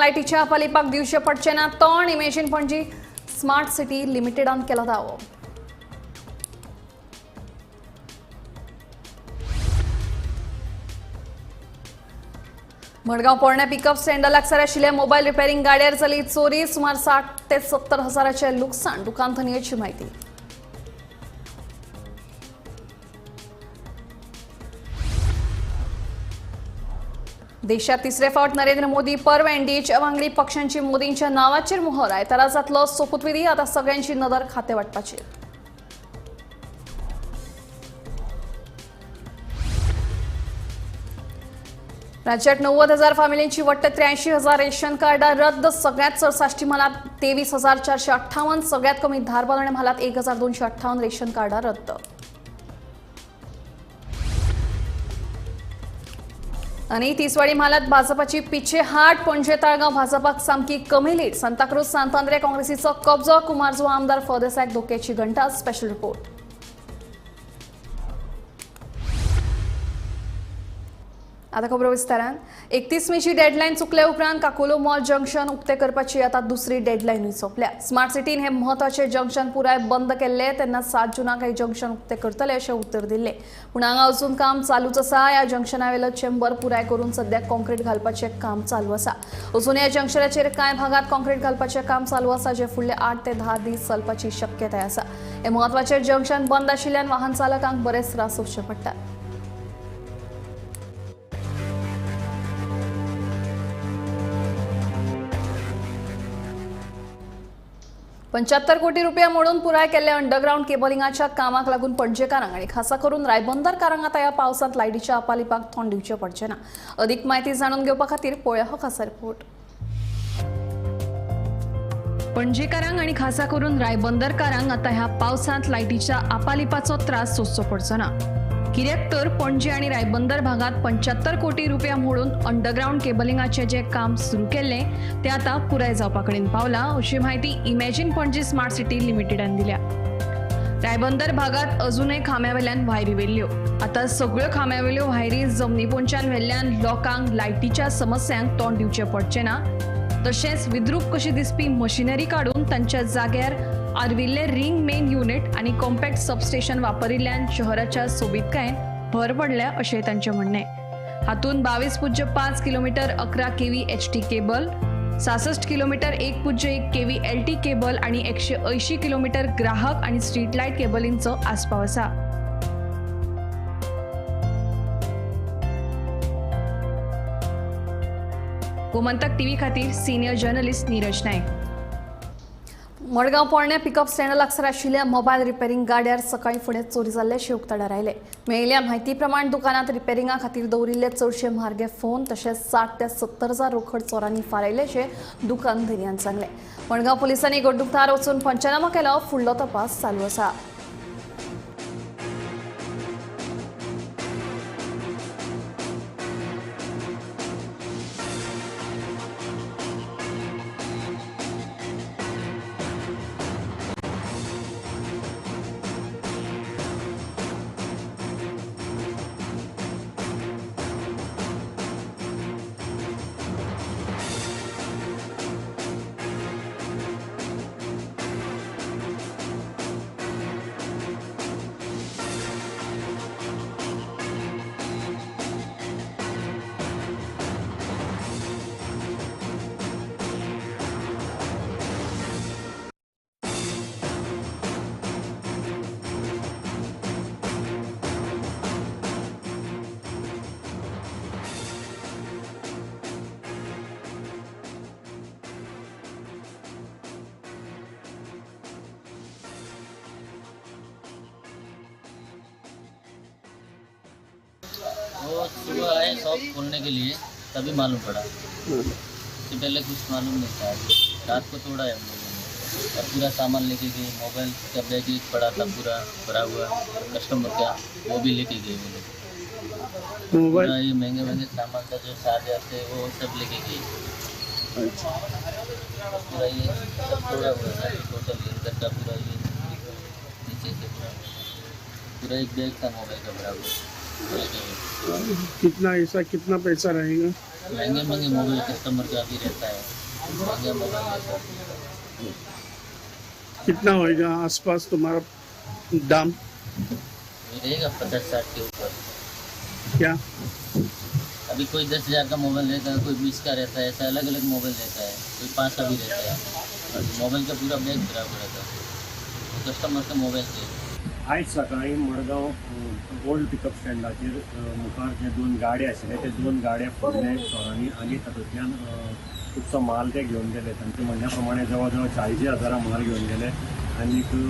लायटीच्या आपालिपाक दिवचे पडचे ना तोंड. इमेजीन पणजी स्मार्ट सिटी लिमिटेडान केला दावो. मडगांव पोरण्या पिकअप स्टँडा लागसार आशिल्ल्या मोबायल रिपेरिंग गाड्यार जाली चोरी. सुमार 60 ते 70 हजाराचें लुकसाण. दुकान धनयेची म्हायती. देशात तिसरे फावट नरेंद्र मोदी पर्व. एनडीएच्या वांगडी पक्षांची मोदींच्या नावाचेर मोहर. आयतारा जातलो सोपूतविधी. आता सगळ्यांची नदर खाते वाटपाचेर. राज्यात 90,000 फामिलींची वट्ट 83,000 रेशन कार्डां रद्द. सगळ्यात चड साश्टी म्हालांत 23,458, सगळ्यात कमी धारबांदोडें म्हालांत 1,258 रेशन कार्डां रद्द. आनी तिसवाडी म्हालांत भाजपाची पिछेहाट. पणजे ताळगांव भाजपाक सामकी कमी लीड. सांताक्रूज सांतांद्रे काँग्रेसीचो कब्जो. कुमारजुवा आमदार फळदेसायाक धोक्याची घंटा. Special report. आता खबरो विस्तारान. 31 मेची डेडलायन चुकल्या उपरांत काकुलो मॉल जंक्शन उक्ते करपाची आता दुसरी डेडलायनूय सोंपल्या. स्मार्ट सिटीन हे म्हत्वाचे जंक्शन पुराय बंद केल्ले तेन्ना 7 जूनाक हे जंक्शन उक्ते करतले अशें उत्तर दिल्लें. पूण हांगा अजून काम चालूच आसा. ह्या जंक्शनावेलो चेंबर पुराय करून सद्या कॉन्क्रीट घालपाचें काम चालू आसा. अजून ह्या जंक्शनाचेर कांय भागांत कॉन्क्रीट घालपाचें काम चालू आसा, जे फुडले 8 ते 10 दीस चलपाची शक्यताय आसा. हे म्हत्वाचे जंक्शन बंद आशिल्ल्यान वाहन चालकांक बरेच त्रास सोंसचे पडटात. 75 कोटी रुपया मोडून पुराय केल्ल्या अंडरग्रावंड केबलिंगाच्या कामाक लागून पणजेकारांक आनी खासा करून रायबंदरकारांक आतां ह्या पावसांत लायटीच्या आपालिपाक तोंड दिवचें पडचें ना. अदीक म्हायती जाणून घेवपा खातीर पळोवया हो खासा रिपोर्ट. पणजेकारांक आनी खासा करून रायबंदरकारांक आतां ह्या पावसांत लायटीच्या आपालिपाचो त्रास सोंसचो पडचो ना. कित्याक तर पणजे आनी रायबंदर भागात 75 कोटी रुपया मोडून अंडरग्रावंड केबलिंगाचे जे काम सुरू केल्लें तें आतां पुराय जावपा कडेन पावलां, अशी म्हायती इमॅजीन पणजी स्मार्ट सिटी लिमिटेडान दिल्या. रायबंदर भागात अजूनय खांब्यावेल्यान वायरी व्हेल्ल्यो. आतां सगळ्यो खांब्यावेल्यो वायरी जमनीपोंच्यान व्हेल्ल्यान लोकांक लायटीच्या समस्यांक तोंड दिवचें पडचें ना. तशेंच विद्रूप कशी दिसपी मशिनरी काडून तांच्या जाग्यार आर्विल्ले रिंग मेन युनिट आनी कॉम्पॅक्ट सबस्टेशन वापरिल्ल्यान शहराच्या सोबीतकायेन भर पडल्या अशें तांचें म्हणणें. हातूंत 22.5 kilometre 11 kV HT cable, 66 kilometre 1.1 kV LT cable आनी 180 किलोमीटर ग्राहक आनी स्ट्रीट लायट केबलींचो आस्पाव आसा. गोमंतक टीव्ही खातीर सिनियर जर्नलिस्ट नीरज नायक. मडगांव पोरण्या पिकअप स्टँडा लागसार आशिल्ल्या मोबायल रिपेरिंग गाड्यार सकाळीं फुडें चोरी जाल्ल्याचें उक्ताडार आयलें. मेळिल्ल्या म्हायती प्रमाण दुकानांत रिपेरिंगा खातीर दवरिल्ले चडशे म्हारगे फोन तशेंच 60 ते 70 हजार रोखड चोरांनी फारायिल्ल्याचें दुकान धनयान सांगलें. मडगांव पुलिसांनी घडणूक थळार वचून पंचनामा केलो. फुडलो तपास चालू आसा. वो सुबह आए शॉप खोलने के लिए, तभी मालूम पड़ा। उससे पहले कुछ मालूम नहीं था। रात को तोड़ा है हम लोगों ने और पूरा सामान लेके गए। मोबाइल का बैग एक पड़ा था पूरा भरा हुआ कस्टमर का, वो भी लेके गए वो लोग। मोबाइल पूरा ये महंगे महंगे सामान था जो चार्जर थे वो सब लेके गए। अच्छा, पूरा ये सब तोड़ा हुआ था टोटल, इधर का पूरा ये नीचे से पूरा पूरा एक बैग था मोबाइल का भरा हुआ। कितना ऐसा कितना पैसा रहेगा? महंगे महंगे मोबाइल कस्टमर का भी रहता है, महंगे मोबाइल रहता है। कितना होएगा आसपास तुम्हारा दाम? रहेगा 50-60 के ऊपर। क्या अभी कोई 10,000 का मोबाइल रहता है, कोई 20 का रहता है, ऐसा अलग अलग मोबाइल रहता है, कोई 5 का भी रहता है। मोबाइल का पूरा बैग भरा पड़ा था, कस्टमर का मोबाईल थे। आयज सकाळी मडगांव ओल्ड पिकअप स्टँडाचेर मुखार जे 2 गाडे आशिल्ले ते 2 गाडे फोडले चोरांनी आनी तातूंतल्यान खुबसो माल ते घेवन गेले। तांच्या म्हणण्या प्रमाणे जवळ जवळ 40,000 माल घेवन गेले आनी ताजे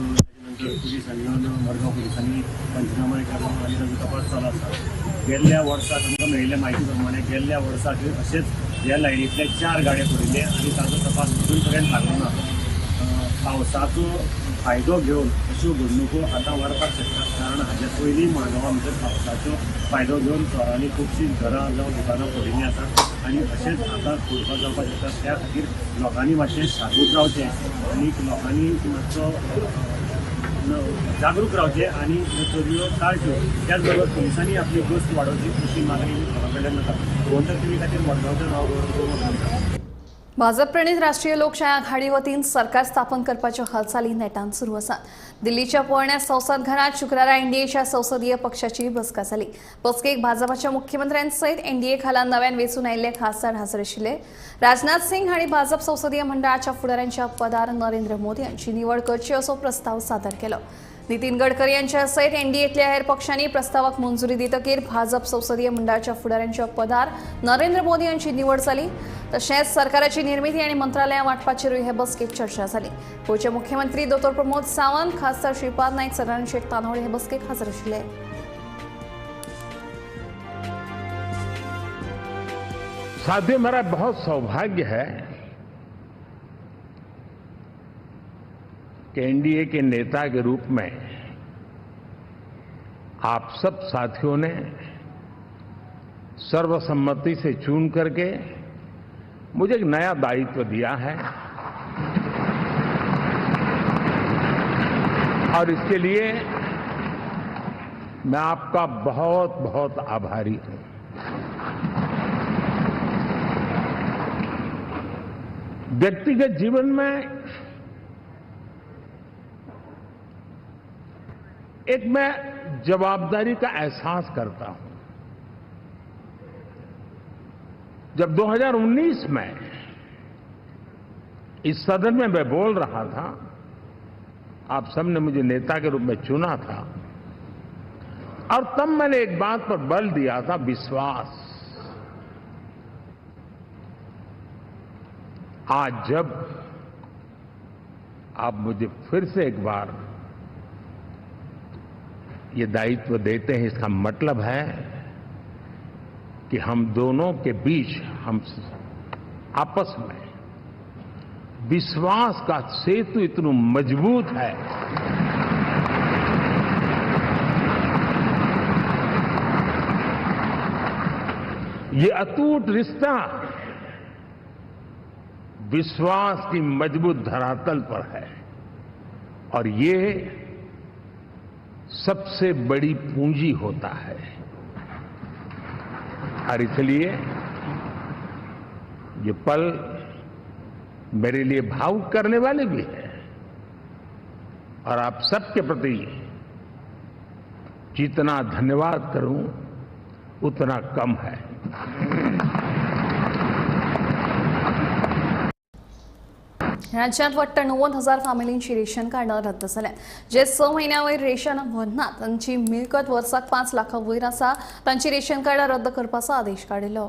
नंतर पुलिसांनी येवन मडगांव पुलिसांनी पंचनामा केलो आनी ताजो तपास चालू आसा। गेल्ल्या वर्साक आमकां मेळिल्ल्या म्हायती प्रमाणे गेल्ल्या वर्साक अशेंच ह्या लायनींतले 4 गाडे फोडिल्ले आनी ताजो तपास अजून पर्यंत लागलो ना। पावसाचो फायदो घेवन अश्यो घडणुको आतां वाडपाक शकतात, कारण हाजे पयलीं मडगांवा भितर पावसाचो फायदो घेवन चोरांनी खुबशीं घरां जावं दुकानां फोडिल्लीं आसात आनी अशेंच आतां फोडपाक जावपाक शकता। त्या खातीर लोकांनी मातशें सादूर रावचें आनी लोकांनी मातसो जागरूक रावचें आनी चोरयो टाळच्यो। त्याच बरोबर पुलिसांनी आपली गस्त वाडोवची अशी मागणी लोकां कडल्यान जाता। गोमंतक टीव्ही खातीर मडगांवचें नांव गौरव। भाजप प्रणीत राष्ट्रीय लोकशाय आघाडी वतीन सरकार स्थापन करपाच्यो हालचाली नेटान सुरू आसात। दिल्लीच्या पोरण्या संसद घरात शुक्रारा एनडीएच्या संसदीय पक्षाची बसका जाली। बसकेक भाजपाच्या मुख्यमंत्र्यांसयत एनडीए खाला नव्यान वेंचून आयिल्ले खासदार हजर आशिल्ले। राजनाथ सिंग हांणी भाजप संसदीय मंडळाच्या फुडाऱ्यांच्या पदार नरेंद्र मोदी हांची निवड करची असो प्रस्ताव सादर केलो। नितीन गडकरी यांच्या सयत एनडीएतल्या हेर पक्षांनी प्रस्तावाक मंजुरी दितकीर भाजप संसदीय मंडळाच्या फुडाऱ्यांच्या पदार नरेंद्र मोदी यांची निवड जाली। तशेंच सरकाराची निर्मिती आणि मंत्रालयां वांटपाचेरूय हे बसकेत चर्चा जाली। गोंयचे मुख्यमंत्री दोतोर प्रमोद सावंत, खासदार श्रीपाद नायक, सदानंद शेट तानवडे हे बसकेक हजर आशिल्ले। साथियों, मेरा बहुत सौभाग्य है कि एनडीए के नेता के रूप में आप सब साथियों ने सर्वसम्मति से चुन करके मुझे एक नया दायित्व दिया है और इसके लिए मैं आपका बहुत बहुत आभारी हूं। व्यक्तिगत जीवन में एक मैं जवाबदारी का एहसास करता हूं। जब 2019 में इस सदन में मैं बोल रहा था, आप सबने मुझे नेता के रूप में चुना था और तब मैंने एक बात पर बल दिया था, विश्वास। आज जब आप मुझे फिर से एक बार ये दायित्व देते हैं, इसका मतलब है कि हम दोनों के बीच हम आपस में विश्वास का सेतु इतना मजबूत है। ये अटूट रिश्ता विश्वास की मजबूत धरातल पर है और ये सबसे बड़ी पूंजी होता है और इसलिए ये पल मेरे लिए भावुक करने वाले भी है और आप सबके प्रति जितना धन्यवाद करूं उतना कम है। राज्यात वट्ट 90,000 फामिलींची रेशन कार्डां रद्द जाल्यात। जे 6 म्हयन्या वयर रेशन व्हरनात तांची मिळकत वर्साक 5 लाखां वयर आसा तांची रेशन कार्डां रद्द करपाचो आदेश काडिल्लो।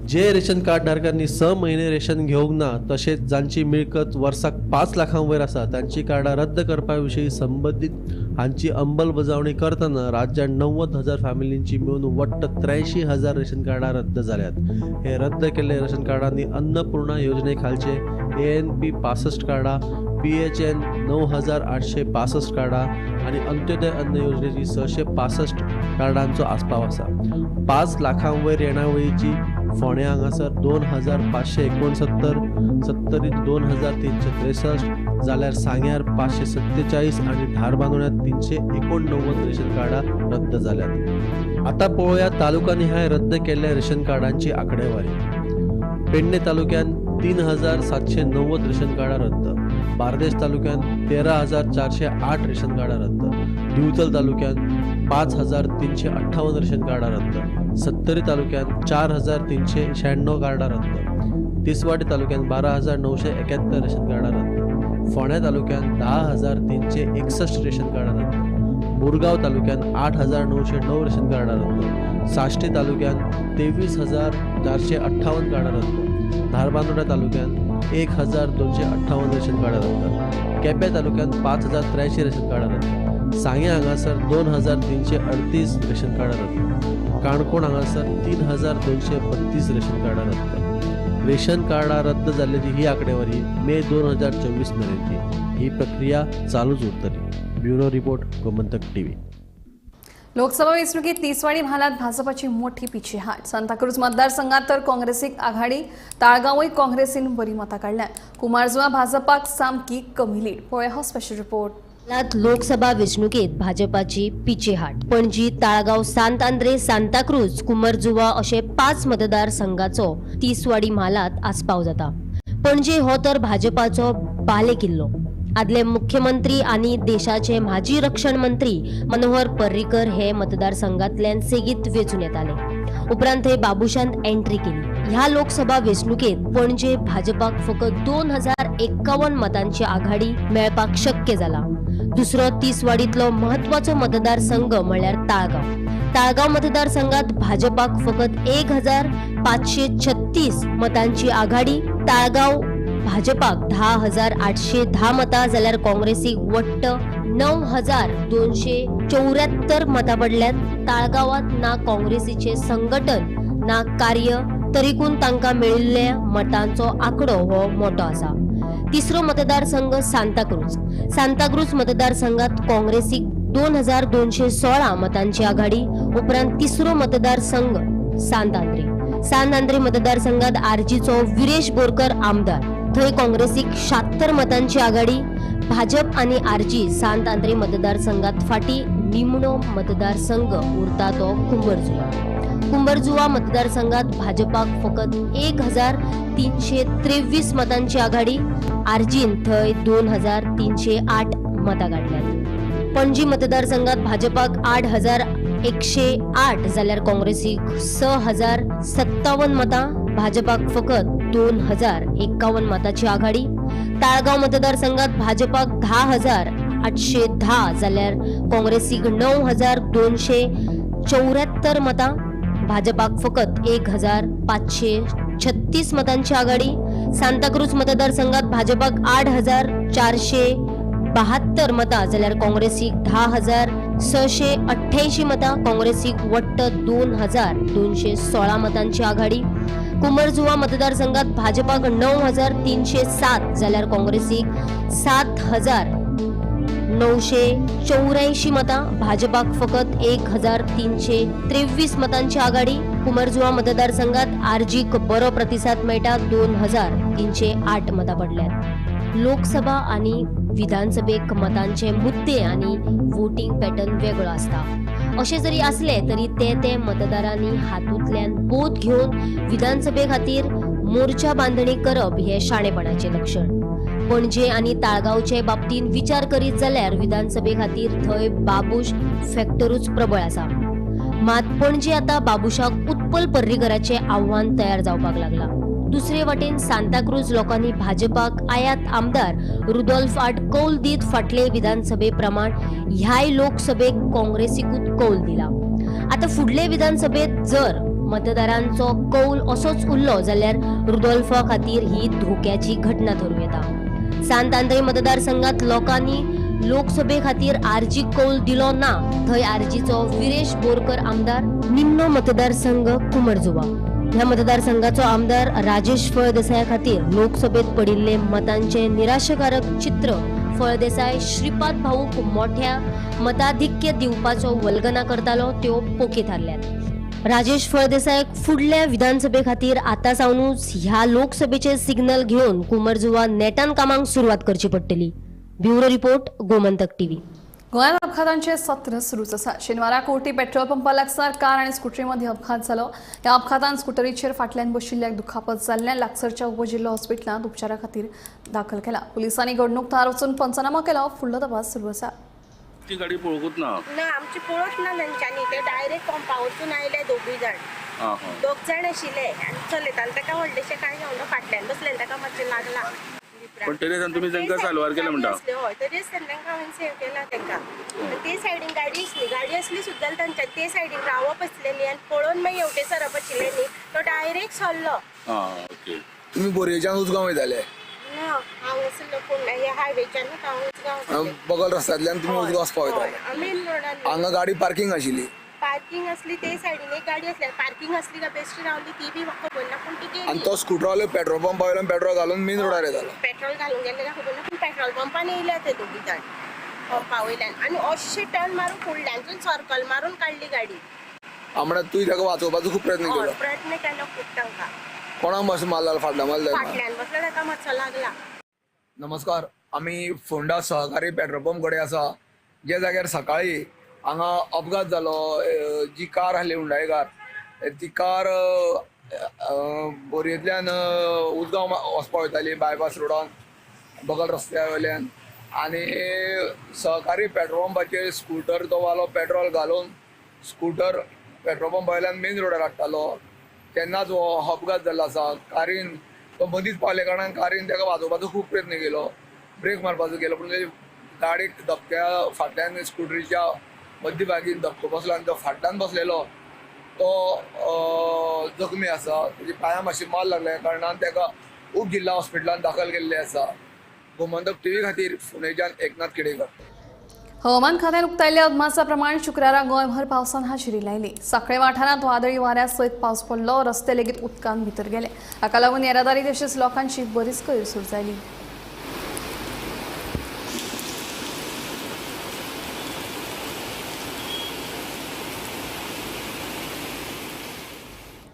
जे रेशन कार्ड धारकांनी 6 म्हयने रेशन घेवंक ना तशेंच जांची मिळकत वर्साक 5 लाखां वयर आसा तांची कार्डां रद्द करपा विशीं संबंदीत हांची अंमलबजावणी करतना राज्यात 90,000 फॅमिलींची मेळून वट्ट 83,000 रेशन कार्डां रद्द जाल्यात। हे रद्द केल्ले रेशन कार्डांनी अन्नपूर्णा योजने खालचे ANP 65 कार्डां, PHN 9,865 कार्डां आनी अंत्योदय अन्न योजनेची 665 कार्डांचो आस्पाव आसा। 5 लाखां वयर येणावळीची फोंड्या हांगासर 2,569, सत्तरीत 2,363 जाल्यार सांग्यार 547 आनी धारबांदोड्यात 389 रेशन कार्डां रद्द जाल्यात। आता पळोवया तालुका निहाय रद्द केल्ल्या रेशन कार्डांची आंकडेवारी. पेडणे तालुक्यान 3790 रेशन कार्डां रद्द, बार्देश तालुक्यान 13,408 रेशन कार्डां रद्द, दिवचल तालुक्यान 5,358 रेशन कार्डां रद्द, सत्तरी तालुक्यान 4,396 कार्डां रद्द, तिसवाडी तालुक्यान 12,971 रेशन कार्डां रद्द, फोंड्या तालुक्यान 10,361 रेशन कार्डां रद्द, मुरगांव तालुक्यान 8,909 रेशन कार्डां रद्द, साश्टी तालुक्यान 23,458 कार्डां रद्द, धारबांदोडा तालुक्यान 1,258 रेशन कार्डां रद्द, केपें तालुक्यान 5,083 रेशन कार्डां रद्द, सांगें हांगासर 2,338 रेशन कार्डां रद्द, काणकोण हांगासर 3,232 रेशन कार्डां रद्द. रेशन कार्डां रद्द जाल्ल्याची ही आंकडेवारी मे 2024 मेरेनची. ही प्रक्रिया चालूच उरतली. Bureau report, Gomantak TV. Lok Sabha वेंचणुकीत Tiswadi म्हालांत भाजपाची मोठी पिछेहाट. सांताक्रूज मतदारसंघात तर काँग्रेसीक आघाडी, ताळगांवूय काँग्रेसीन बरी मतां काडल्यात. कुमारजुआ भाजपाक सामकी कमी लीड. पळोवया हो स्पेशल रिपोर्ट. लोकसभा वेंचणुकेत भाजपाची पिछेहाट. पणजी, ताळगांव, सांत आंद्रे, सांताक्रूज, कुमरजुआ अशे 5 मतदारसंघाचो तिसवाडी म्हालांत आस्पाव जाता. पणजे हो तर भाजपाचो बाले किल्लो. आदले मुख्यमंत्री आनी देशाचे माजी रक्षण मंत्री मनोहर पर्रीकर हे मतदारसंघातल्यान सेगीत वेंचून येताले. उपरांत थंय बाबुशान एंट्री केली. ह्या लोकसभा वेंचणुकेत पणजे भाजपाक फकत 2,051 मतांची आघाडी मेळपाक शक्य जाला. दुसरो तिसवाडीतलो महत्वाचो मतदारसंघ म्हळ्यार ताळगांव. ताळगांव मतदारसंघात भाजपाक फकत 1,536 मतांची आघाडी. ताळगांव भाजपाक 10,810 मतां जाल्यार काँग्रेसीक वट्ट 9,274 मतां पडल्यात. ताळगांवांत ना काँग्रेसीचे संघटन ना कार्य, तरीकून तांकां मेळिल्ल्या मतांचो आंकडो हो मोठो आसा. तिसरो मतदारसंघ सांताक्रूज. सांताक्रूज मतदारसंघात काँग्रेसीक 2,216 मतांची आघाडी. उपरांत तिसरो मतदारसंघ सांत आंद्रे. सांत आंद्रे मतदारसंघात आरजीचो विरेश बोरकर आमदार. थंय काँग्रेसीक 76 मतांची आघाडी. भाजप आनी आरजी सांत आंद्रे मतदारसंघात फाटी. निमणो मतदारसंघ उरता तो कुंभरजुआ. कुंभरजुआ मतदारसंघात भाजपाक फकत 1,323 मतांची आघाडी. आरजीन थंय 2,308 मतां काडल्यात. पणजी मतदारसंघात भाजपाक 8,108 जाल्यार काँग्रेसीक 6,057 मतां. भाजपाक फकत 2,051 मतांची आघाडी. ताळगांव मतदारसंघात भाजपाक 10,810 जाल्यार काँग्रेसीक 9,274 मतां. भाजपाक फकत 1,536 मतांची आघाडी. सांताक्रूज मतदारसंघात भाजपाक 8,472 मतां जाल्यार काँग्रेसीक 10,688 मतां. काँग्रेसीक वट्ट 2,216 मतांची आघाडी. कुंभरजुआ मतदारसंघात भाजपाक 9,307 जाल्यार काँग्रेसीक 7,984 मतां. भाजपाक फकत 1,323 मतांची आघाडी. कुंभरजुआ मतदारसंघात आरजीक बरो प्रतिसाद मेळटा. 2,308 मतां पडल्यात. लोकसभा आनी विधानसभेक मतांचे मुद्दे आनी वोटिंग पॅटर्न वेगळो आसता. अशें जरी आसले तरी ते ते मतदारांनी हातूंतल्यान बोध घेवन विधानसभे खातीर मोर्चा बांदणी करप हे शाणेपणाचें लक्षण. पणजे आनी ताळगांवचे बाबतींत विचार करीत जाल्यार विधानसभे खातीर थंय बाबूश फॅक्टरूच प्रबळ आसा. मात पणजे आतां बाबूशाक उत्पल पर्रीकराचें आव्हान तयार जावपाक लागलां. दुसरे वाटेन सांताक्रूज लोकांनी भाजपाक आयात आमदार रुदोल्फ आड कौल दीत फाटले विधानसभे प्रमाण ह्याय लोकसभेक काँग्रेसीकूच कौल दिला. आतां फुडले विधानसभेत जर मतदारांचो कौल असोच उरलो जाल्यार रुदोल्फा खातीर ही धोक्याची घटना थारूं येता. सांत आंद्रे मतदारसंघात लोकांनी लोकसभे खातीर आरजी कौल दिलो ना. थंय आरजीचो विरेश बोरकर आमदार. निमणो मतदारसंघ कुंभरजुआ. ह्या मतदारसंघाचो आमदार राजेश फळदेसाया खातीर लोकसभेत पडिल्ले मतांचे निराशकारक चित्र. फळदेसाय श्रीपाद भाऊक मोठ्या मताधिक्य दिवपाचो वल्गना करतालो त्यो पोके थारल्यात. राजेश फळदेसायक फुडल्या विधानसभे खातीर आतां सावनूच ह्या लोकसभेचे सिग्नल घेवन कुंभरजुआ नेटान कामाक सुरवात करची पडटली. Bureau report, Gomantak TV. गोंयांत अपघातांचे सत्र सुरूच आसा. शेनवारा कोटी पेट्रोल पंपा लागसार कार आनी स्कुटरी मदीं अपघात जालो. ह्या अपघातान स्कुटरीचेर फाटल्यान बशिल्ल्याक दुखापत जाल्ल्यान लागसरच्या उपजिल्लो हॉस्पिटलांत उपचारा खातीर दाखल केला. पुलिसांनी घडणूक थळार वचून पंचनामो केलो. फुडलो तपास सुरू आसा. ती गाडी पळोवंकूच ना. ना, आमची पळोवंक ना तांच्यांनी. ते डायरेक्ट पंपा वचून आयले दोगूय जाण. दोग जाण आशिल्ले आनी चलयताले ताका व्हडलेशें कांय जावना, फाटल्यान बसलेले ताका मातशें लागला. पण तरी आसतना तुमी तांकां साल्वार केलें म्हणटा. हय, तरी आसतना तांकां हांवें सेव केला तांकां. ते सायडीन गाडी आसली, गाडी आसली सुद्दां जाल्यार तांच्या ते सायडीन रावप आसलें न्ही आनी पळोवन मागीर हेवटे सरप आशिल्लें न्ही, तो डायरेक्ट सरलो. ओके. तुमी बोरयेच्यान उजगांव वयताले? ना, हांगासरलो पूण ह्या हायवेच्यानूच हांव उजगांव. बगल रस्त्यांतल्यान तुमी उजगांव वचपा वयताले? मेन रोडान. हांगा गाडी पार्किंग आशिल्ली? पार्किंग असली ते सायडीन एक गाडी आसली, पार्किंग असली काय बेश्टी रावली ती बी म्हाका खबर ना, पूण ती गेली. आनी तो स्कुटरवालो पेट्रोल पंपा वयल्यान पेट्रोल घालून मेन रोडार येतालो. पेट्रोल घालून गेले खबर ना, पूण पेट्रोल पंपान येयल्या ते दोगी जाण पंपा वयल्यान आनी अशे टर्न मारून फुडल्यानसून सर्कल मारून काडली गाडी. म्हळ्यार तुवें ताका वाचोवपाचो खूब प्रयत्न केलो? प्रयत्न केलो खूब तांकां. कोणाक मातसो मारला? फाटल्यान मारला? फाटल्यान बसला ताका मातसो लागला. नमस्कार, आमी फोंडा सहकारी पेट्रोल पंप कडेन आसा, ज्या जाग्यार सकाळी हांगा अपघात जालो. जी कार आसली हुंडाई कार, ती कार बोरयेंतल्यान उजगांव वचपा वयताली बायपास रोडान बगल रस्त्या वयल्यान, आनी सहकारी पेट्रोल पंपाचेर स्कुटर तो वालो पेट्रोल घालून स्कुटर पेट्रोल पंपा वयल्यान मेन रोडार हाडटालो तेन्नाच हो अपघात जाल्लो आसा. कारीन तो मदींच पावल्या कारणान कारीन ताका वाजोवपाचो खूब प्रयत्न केलो, ब्रेक मारपाचो केलो, पूण गाडयेक धपक्या फाटल्यान स्कुटरीच्या मध्य भागीन धपको बसलो आनी तो फाटल्यान बसलेलो तो जखमी आसा. तेजी पांया मातशी माल लागल्या कारणान ताका उप जिल्हा हॉस्पिटलान दाखल केल्लें आसा. गोमंतक टीव्ही खातीर पुणेच्यान एकनाथ खेडेकर. हवामान खात्यान उक्तायल्ल्या अदमासा प्रमाण शुक्रारा गोंयभर पावसान हाजेरी लायली. साखळे वाठारांत वादळी वाऱ्या सयत पावस पडलो. रस्ते लेगीत उदकान भितर गेले. हाका लागून येरादारी तशेंच लोकांची बरीच गैरसोय जाली.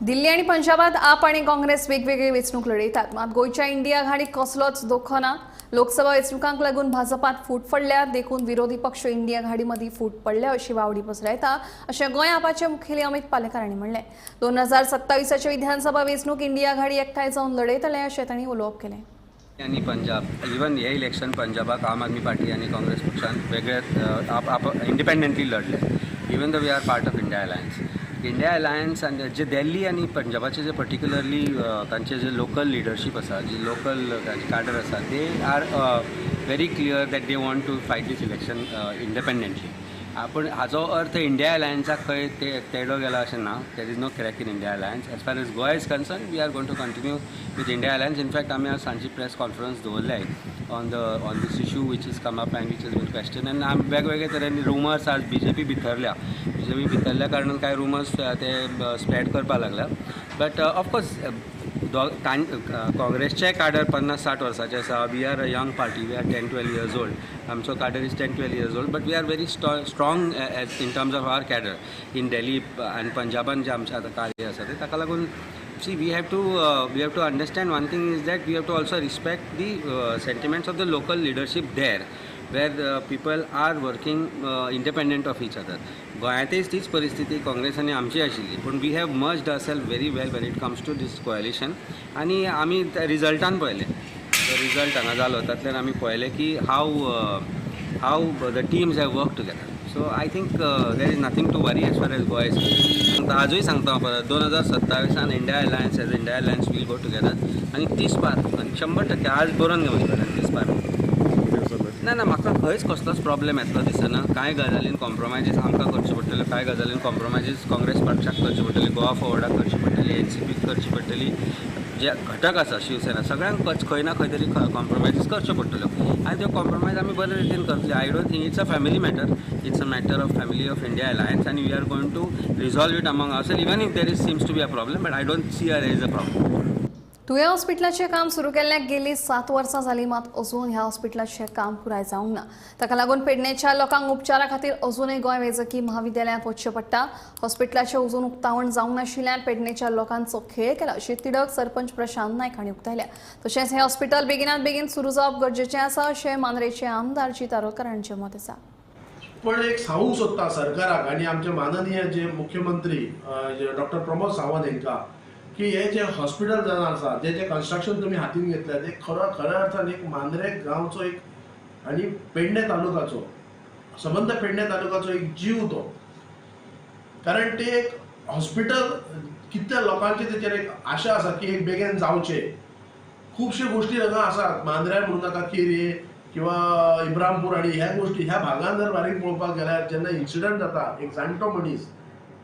दिल्ली आनी पंजाबात आप आनी काँग्रेस वेगवेगळी वेंचणूक लढयतात. मात गोंयच्या इंडिया आघाडीक कसलोच धोको ना. लोकसभा वेंचणुकांक लागून भाजपात फूट पडल्या, देखून विरोधी पक्ष इंडिया आघाडी मदीं फूट पडल्या अशी वावडी पसरायता अशें गोंय आपाचे मुखेली अमित पालेकार हांणी म्हणलें. 2027 विधानसभा वेंचणूक इंडिया आघाडी एकठांय जावन लढयतले अशें तांणी उलोवप केलें. आनी पंजाब इवन हे इलेक्शन पंजाबाक आम आदमी पार्टी आनी काँग्रेस पक्षान वेगळे आप इंडिपेंडंटली लढले, even though we are part of India alliance. India alliance आनी जे दिल्ली आनी पंजाबाचे जे पर्टिक्युलरली तांचे जे लोकल लिडरशीप आसा, जे लोकल काडर आसा, they are very clear that they want to fight this election independently. पूण हाजो अर्थ इंडिया अलायन्साक खंय ते तेडो गेला अशें ना. There is no crack in India alliance. As far as Goa is concern, we are going to continue with India alliance. In fact आमी आज सांजची प्रेस कॉन्फरन्स दवरल्याय on this issue which is come up and which is been question. आनी आमी वेगवेगळे तरेन rumours आज BJP भितरल्या, बीजेपी भितरल्या कारणान कांय रुमर्स ते स्प्रेड करपाक लागल्या. बट ऑफकोर्स काँग्रेसचे काडर 50-60 वर्साचे आसा. We are a young party, we are 10-12 years old. आमचो cadre is 10-12 years old, but we are very strong as in terms of our cadre in Delhi आनी पंजाबान जे आमचें आतां कार्य आसा तें ताका लागून see we have to understand one thing is that we have to also respect the sentiments of the local leadership there where people are working independent of each other. गोंयांतय तीच परिस्थिती काँग्रेस आनी आमची आशिल्ली, पूण we have merged ourselves very well when it comes to this coalition. आनी आमी रिजल्टान पळयलें, result हांगा जालो तातूंतल्यान आमी पळयलें की how the teams have work together. So I think there is nothing to worry as far as Goa is. आजूय सांगता हांव परत, 2027 India alliance as India alliance will go together आनी 30 पार आनी 100% आज बरोवन घेवचें पडटा 30 पार. ना ना, म्हाका खंयच कसलोच प्रॉब्लेम येतलो दिसना. कांय गजालीन कॉम्प्रोमायजीस आमकां करच्यो पडटल्यो, कांय गजालीन कॉम्प्रोमायजीस काँग्रेस पक्षाक करची पडटली, गोवा फॉवर्डाक करची पडटली, एनसीपीक करची पडटली, जे घटक आसा शिवसेना सगळ्यांक खंय ना खंय तरी कॉम्प्रोमायजीस करच्यो पडटल्यो आनी त्यो कॉम्प्रोमायज आमी बरे रितीन करतले. I don't think it's a family matter, it's a matter of family of India alliance आनी we are going to resolve it among ourselves even if there is seems to be a problem, but I don't see there is a problem. तुयें हॉस्पिटलाचें काम सुरू केल्ल्याक गेली 7 वर्सां जालीं, मात अजून ह्या हॉस्पिटलाचें काम पुराय जावंक ना. ताका लागून पेडणेच्या लोकांक उपचारा खातीर अजूनय गोंय वैजकी म्हाविद्यालयांत वचचें पडटा. हॉस्पिटलाचें अजून उक्तावण जावंक नाशिल्ल्यान पेडणेच्या लोकांचो खेळ केला अशी तिडक सरपंच प्रशांत नायक हांणी उक्तायल्या. तशेंच हें हॉस्पिटल बेगिनात बेगीन सुरू जावप गरजेचें आसा अशें मांद्रेचे आमदार जीत आरोलकर हांचें मत आसा. पण एक सांगूंक सोदता सरकाराक आनी आमचे माननीय जे मुख्यमंत्री डॉक्टर प्रमोद सावंत हांकां की हे जे हॉस्पिटल जावन आसा, जे जे कन्स्ट्रक्शन तुमी हातीन घेतल्या ते खऱ्या अर्थान एक मांद्रे गांवचो एक आनी पेडणे तालुकाचो, सबंद पेडणे तालुकाचो एक जीव तो. कारण ते एक हॉस्पिटल कितल्या लोकांचे तेचेर एक आशा आसा की एक बेगीन जावचें. खुबश्यो गोश्टी हांगा आसात, मांद्र्या म्हणूं नाका, केरी किंवा इब्रामपूर आनी ह्या गोश्टी ह्या भागान जर बारीक पळोवपाक गेल्यार जेन्ना इन्सिडंट जाता, एक जाणटो मनीस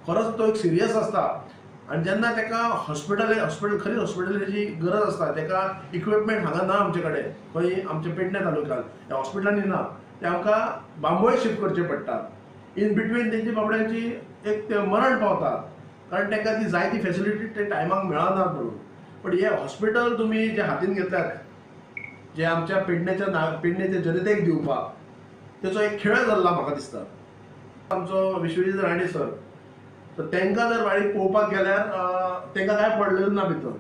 खरोच तो एक सिरियस आसता आनी जेन्ना ताका हॉस्पिटल खरी हॉस्पिटलाची गरज आसता, ताका इक्विपमेंट हांगा ना आमचे कडेन, खंय आमच्या पेडणे तालुक्यांत ह्या हॉस्पिटलांनी ना, ते आमकां बांबोळे शिफ्ट करचे पडटा. इन बिटवीन तेंची बाबड्यांची एक ते मरण पावता, कारण तांकां ती जाय ती फेसिलिटी ते टायमाक मेळना म्हणून. पण हे हॉस्पिटल तुमी जे हातीन घेतल्यात, जे आमच्या पेडण्याच्या जनतेक दिवपाक, तेचो एक खेळ जाल्ला म्हाका दिसता. आमचो विश्वजीत राणे सर, तर तांकां जर बारीक पळोवपाक गेल्यार तांकां कांय पडलेलें ना भितर,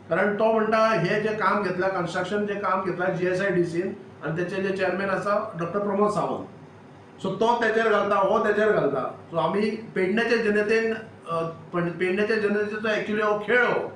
कारण तो म्हणटा हे जे काम घेतलां, कन्स्ट्रक्शन जे काम घेतलां GSIDCन आनी तेचे जे चेअरमॅन आसा डॉक्टर प्रमोद सावंत, सो तो तेचेर घालता, हो तेचेर घालता. सो आमी पेडण्याच्या जनतेन, पेडण्याच्या जनतेचो एक्चुअली हो खेळ हो.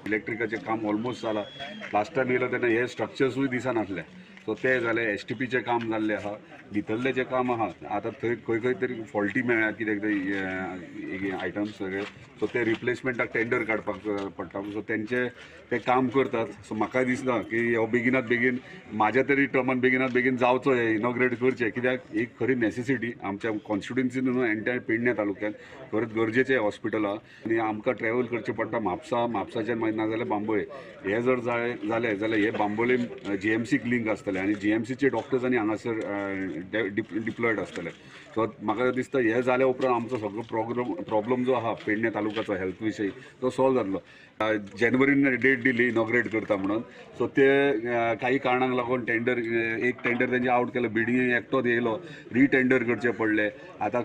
इलेक्ट्रिकाचें काम ऑलमोस्ट जालां, प्लास्टर येयलो तेन्ना हे स्ट्रक्चर्सूय दिसनासले, सो ते जाले. STPचें काम जाल्लें आसा, भितरलें जें काम आसा आतां थंय खंय खंय तरी फॉल्टी मेळ्ळ्या कित्याक ते आयटम्स सगळे, सो ते रिप्लेसमेंटाक टेंडर काडपाक पडटा, सो तेंचे ते काम करतात. सो म्हाका दिसता की हो बेगिनात बेगीन म्हाज्या तरी टर्मान बेगिनात बेगीन जावचो, हे इनॉग्रेट करचें, कित्याक एक खरी नॅसेसिटी आमच्या कॉन्स्टिट्युएन्सीन न्हू एंटायर पेडण्या तालुक्यान खरेंच गरजेचें हॉस्पिटल आसा. आनी आमकां ट्रॅवल करचें पडटा म्हापसा, म्हापसाच्यान मागीर नाजाल्यार बांबोळे, हे जर जालें जाल्यार हे बांबोळे GMCक लिंक आसतलें आनी GMCचे डॉक्टर्स आनी हांगासर डिप्लॉयड आसतले. सो म्हाका दिसता हे जाल्या उपरांत आमचो सगळो प्रॉब्लम जो आसा पेडणे तालुक्याचो हेल्थ विशयी तो सॉल्व जातलो. जानेवारीन डेट दिली इनॉग्रेट करता म्हणून, सो ते काही कारणांक लागून टेंडर, एक टेंडर तेंचे आवट केलो, बिडिंग एकटोच येयलो, रिटेंडर करचे पडले, आतां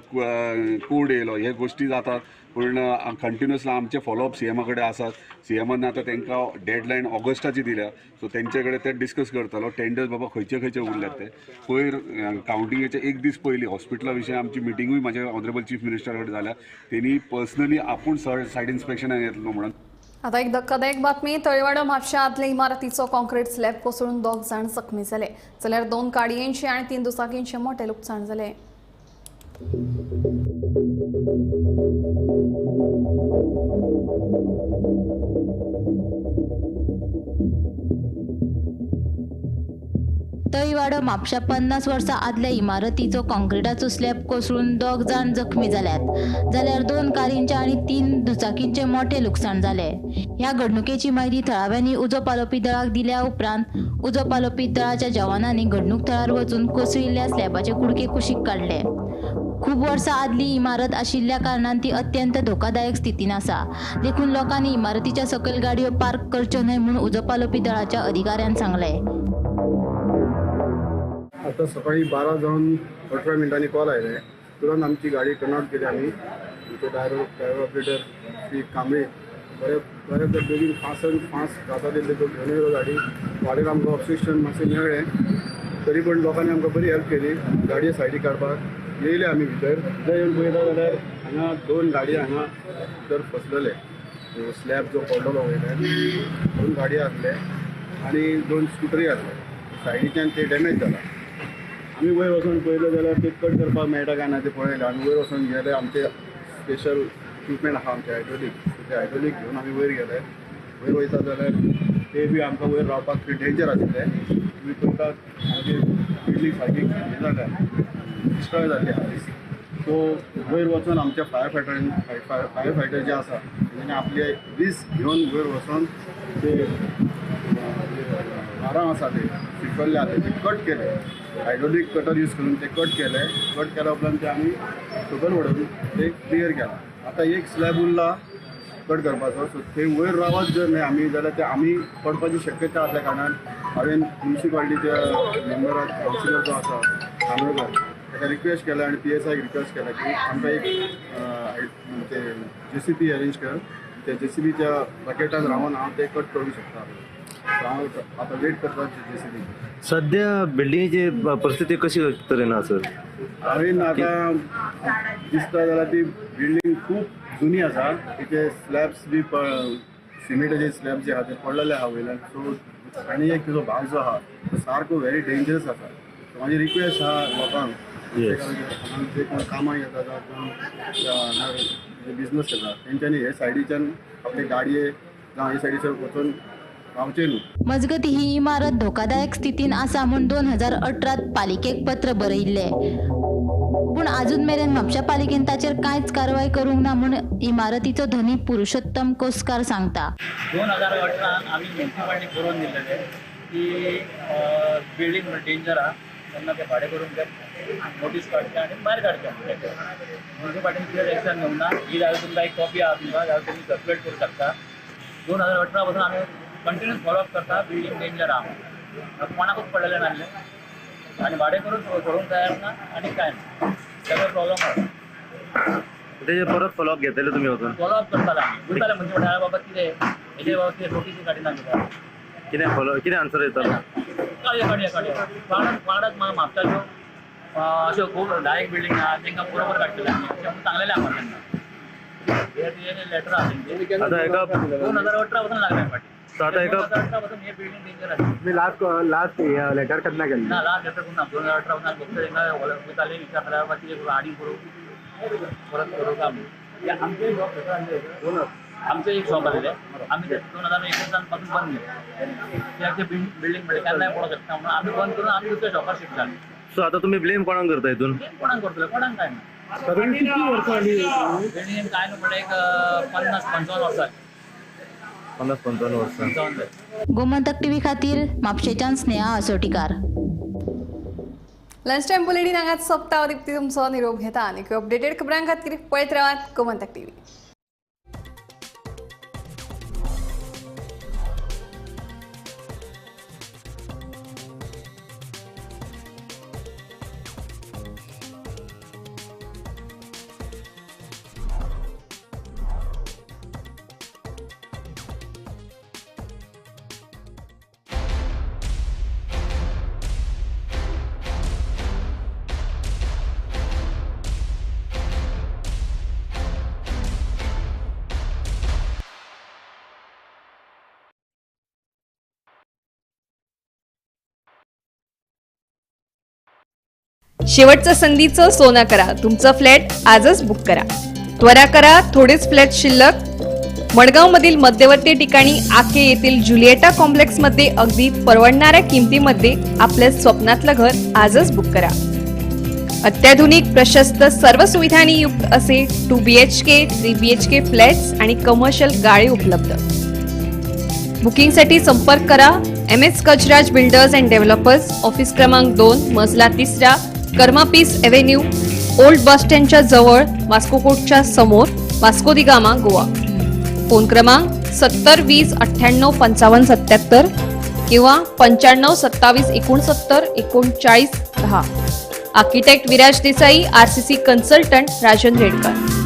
कोड येयलो, हे गोश्टी जातात. पूण कंटिन्युअसली आमचे फॉलोअप CMA कडेन आसात. CMAन आतां तांकां डेडलायन ऑगस्टाची दिल्या, सो तेंचे कडेन ते डिस्कस करतलो टेंडर्स बाबा खंयचे खंयचे उरल्यात ते. पयर कावंटिंगेचे एक दीस पयलीं हॉस्पिटला विशयी आमची मिटिंगूय म्हाज्या ऑनरेबल चीफ मिनिस्टरा कडेन जाल्या, तेणी पर्सनली आपूण सायड इन्स्पेक्शनाक येतलो म्हणून. आता एक धक्कादायक बातमी. तळीवाडो म्हापशा आदले इमारतीचो कॉन्क्रीट स्लॅब कोसळून 2 जाण जखमी जाले, जाल्यार 2 गाडयेंचे आनी 3 दुचाकींचे मोठे लुकसाण जाले. तळीवाडो म्हापशा 50 वर्सां आदल्या इमारतीचो कॉन्क्रिटाचो स्लॅब कोसळून 2 जाण जखमी जाल्यात, जाल्यार 2 कारींचे आनी 3 दुचाकींचे मोठे लुकसाण जाले. ह्या घडणुकेची म्हायती थळाव्यांनी उजो पालोवपी दळाक दिल्या उपरांत उजो पालोवपी दळाच्या जवानांनी घडणूक थळार वचून कोसळिल्ल्या स्लॅबाचे कुडके कुशीक काडले. खूब वर्सां आदली इमारत आशिल्ल्या कारणान ती अत्यंत धोकादायक स्थितीन आसा, देखून लोकांनी इमारतीच्या सकयल गाडयो पार्क करच्यो न्हय म्हूण उजो पालोवपी दळाच्या अधिकाऱ्यान सांगलें. आता सकाळी 12:18 मिनटांनी कॉल आयले, तुरंत आमची गाडी टर्न आउट केली आमी. आमचो ड्रायव्हर ऑपरेटर श्री कांबळे बरे बरे बेगीन फास्ट आनी फास्ट जाता तितले तो घेवन येयलो गाडी. वाटेर आमकां ऑब्स्ट्रक्शन मातशें मेळ्ळें, तरी पण लोकांनी आमकां बरी हेल्प केली गाडये सायडीक काडपाक. येयले आमी भितर, भितर येवन पळयता जाल्यार हांगा 2 गाडी हांगा भितर फसलेले, स्लॅब जो पडलेलो वयल्यान 2 गाडी आसले आनी 2 स्कुटरी आसले, सायडीच्यान ते डॅमेज जाला. आमी वयर वचून पळयलें जाल्यार ते कट करपाक मेळटा काय ना ते पळयलें. आमी वयर वचून गेले, आमचे स्पेशल इक्विपमेंट आसा आमचे हायड्रोलीक, ते हायड्रोलीक घेवन आमी वयर गेले. वयर वयता जाल्यार ते बी आमकां वयर रावपाक डेंजर आशिल्लें. तुमी पळयतात आमची बिल्डींग सारकी हें जाल्या, डिस्ट्रॉय जाल्ली आसा. सो वयर वचून आमच्या फायर फायटर जे आसा तेंच्यांनी आपले रिस्क घेवन वयर वचून ते वारां आसा ते फिकल्ले आसा ते कट केले, हायड्रोलीक कटर यूज करून ते कट केले. कट केल्या उपरांत ते आमी सकयल वडोवन ते क्लियर केला. आतां एक स्लॅब उरला कट करपाचो, सो थंय वयर रावत जर न्हय आमी जाल्यार ते आमी पडपाची शक्यता आसल्या कारणान हांवें म्युनिसिपालिटीच्या मेंबराक, कावन्सिलर जो आसा कांदोळकर, ताका रिक्वेस्ट केला आनी PSIक रिक्वेस्ट केला की आमकां एक ते JCB arrange कर, त्या JCBच्या बकेटान रावन हांव ते कट करूंक शकता. हांव आतां वेट करता जेसीबी. सध्या बिल्डिंगेची परिस्थिती कशी तरेन आसा? हांवें आतां दिसता जाल्यार ती बिल्डींग खूब जुनी आसा. तिचे स्लॅब्स बी सिमेंटाचे स्लॅब जे आहा ते पडलेले आहा वयल्यान. सो आनी एक तिजो भाग जो आहा तो सारको व्हेरी डेंजरस आसा. सो म्हाजी रिक्वेस्ट आहा लोकांक, जे कोण कामां येता जावं कोण जे बिजनस करता तेंच्यांनी हे सायडीच्यान आपले गाडये जावं हे सायडीच्यान वचून रावचें न्हू. मजगती ही इमारत धोकादायक स्थितीन आसा म्हूण 2018 पालिकेक पत्र बरयिल्लें, पूण आजून मेरेन म्हापशा पालिकेन ताचेर कांयच कारवाय करूंक ना म्हूण इमारतीचो धनी पुरुषोत्तम कोसकार सांगता. 2018 आमी म्युनिसिपालिटी बरोवन दिल्लेले की बिल्डींग डेंजर आहा, तेन्ना ते भाडें करून ते नोटीस काडचे आनी भायर काडचे. म्युनिसिपालिटीन कितें एक्शन घेवंक ना. ही जाल्यार तुमकां एक कॉपी आहा तुमकां, जाल्यार तुमी सर्कुलेट करूं शकता. 2018 पासून आमी कंटिन्यूस फॉलोअप करता. बिल्डींग डेंजर आहा म्हणून कोणाकूच पडलेलें नासलें आनी भाडें करून सोडूंक तयार ना आनी कांय ना. सगळो प्रॉब्लम आसा. तेजे परत फॉलोअप घेतले तुमी वचून? फॉलोअप करताले आमी, वयताले म्हणजे म्हणटाले बाबा कितें हेजे बाबा कितें नोटीसूय काडिना कित्याक, कितें फॉलो कितें आन्सर येतालो? काडया काडया काडया. वांगडाच म्हाका म्हापशाच्यो अश्यो खूब 10 बिल्डींग आहा तांकां बरोबर काडटले आमी अशें म्हणून सांगलेलें आमकां तेन्ना. हे लेटर आहा तेंचे. 2018 पासून लागले फाटीं. 2018 पासून हे बिल्डींग डेंजर आसा. तुम्ही लास्ट लास्ट लेटर केन्ना केल्लें? ना, लास्ट लेटर करूं ना. 2018 पासून आमी फक्त तांकां वयताले विचारताले बाबा कितें करूं, आनी करूं परत करूं काय म्हणून. आमचें शॉप आसलें, आमचें एक शॉप आसलें, आमी ते 2021 पासून बंद केलें. कित्याक ते बिल्डींग म्हणल्यार केन्नाय पडोंक शकता म्हणून आमी बंद करून आमी दुसऱ्या शॉपार शिफ्ट जाले. सो आतां तुमी ब्लेम कोणाक करता हितून? ब्लेम कोणाक करतले? कोणाक काय ना. बिल्डींग काय न्हू म्हणल्यार एक 50-55 वर्सां. 50-55 वर्सां. गोमंतक टीव्ही खातीर म्हापशेच्यान स्नेहा असोटीकार. लंच टायम बुलेटीन हांगाच सोंपता. दीप्ती तुमचो निरोप घेता आनी अपडेटेड खबरां खातीर पळयत रावात गोमंतक टीव्ही. शेवटच्या संधीचं सोनं करा, तुमचं फ्लॅट आजच बुक करा. त्वरा करा, थोडेच फ्लॅट शिल्लक. मडगावमधील मध्यवर्ती ठिकाणी आके येथील जुलिएटा कॉम्प्लेक्समध्ये अगदी परवडणाऱ्या किमतीमध्ये आपल्या स्वप्नातलं घर आजच बुक करा. अत्याधुनिक प्रशस्त सर्व सुविधांनी युक्त असे 2 BHK 3 BHK flats आणि कमर्शियल गाळे उपलब्ध. बुकिंगसाठी संपर्क करा MS Gajraj builders and developers, office क्रमांक 2, मजला 3, Karma peace avenue, old bus स्टँडच्या जवळ, वास्को कोर्टच्या समोर, वास्को दी गामा, गोवा. फोन क्रमांक 70 20 98 55 77 किंवा 95 27 69 39 10. Architect Viraj Desai, RCC consultant Rajan Redkar.